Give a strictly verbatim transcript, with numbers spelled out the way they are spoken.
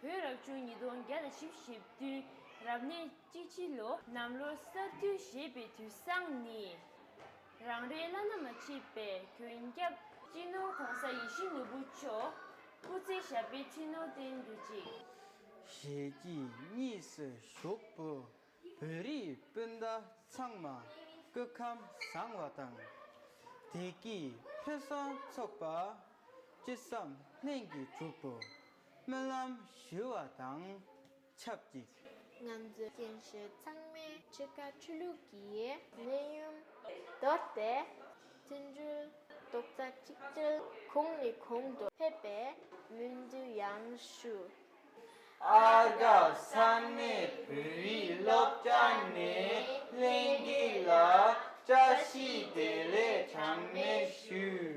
བོད་རབ་བྱུང་ཉིས་སྟོང་བརྒྱ་དང་བཞི་བཅུ་ཞེ་བདུན་རབ་གནས་གཅིག་གཅིག་ལོ་གནམ་ལོ་གསར་དུས་བཞེས་པའི་དུས་བཟང་ནི། རང་རེའི་བླ་ན་མ་མཆིས་པའི་མགོན་སྐྱབས་སྤྱི་ནོར་༸གོང་ས་ཡིད་བཞིན་ནོར་བུ་མཆོག་སྐུ་ཚེ་ཞབས་པད་མཐུ་ནུས་བརྟན་གྱུར་ཅིག། ཞལ་གྱིས་གཉིས་སུ་བཞུགས་པའི་བོད་རིགས་སྤུན་ཟླ་ཚང་མ་སྐུ་ཁམས་བཟང་བ་དང་། བདེ་སྐྱིད་ཕུན་སུམ་ཚོགས་པ། ཅི་བསམ་ལྷུན་གྱིས་གྲུབ་པའི་སྨོན་ལམ་ཞུ་བ་དང་ཆབས་ཅིག། ང་ཚོའི་སྐྱེ་ཤི་ཚང་མས་འཆི་ཁ་ཆོས་ལུགས་ཀྱི་གནས་ཡུམ་དོར་ཏེ། བརྩོན་འགྲུས་རྡོག་རྩ་གཅིག་སྒྲིལ་གོང་ནས་གོང་དུ་འཕེལ་བའི་སྨོན་འདུན་ཡང་ཞུ། ཨ་དགའ་ས་གནས་བོད་ཡིག་སློབ་གྲྭ་ནས་ལྷན་རྒྱས་ལ་བཀྲ་ཤིས་བདེ་ལེགས་གྲངས་མེད་ཞུ།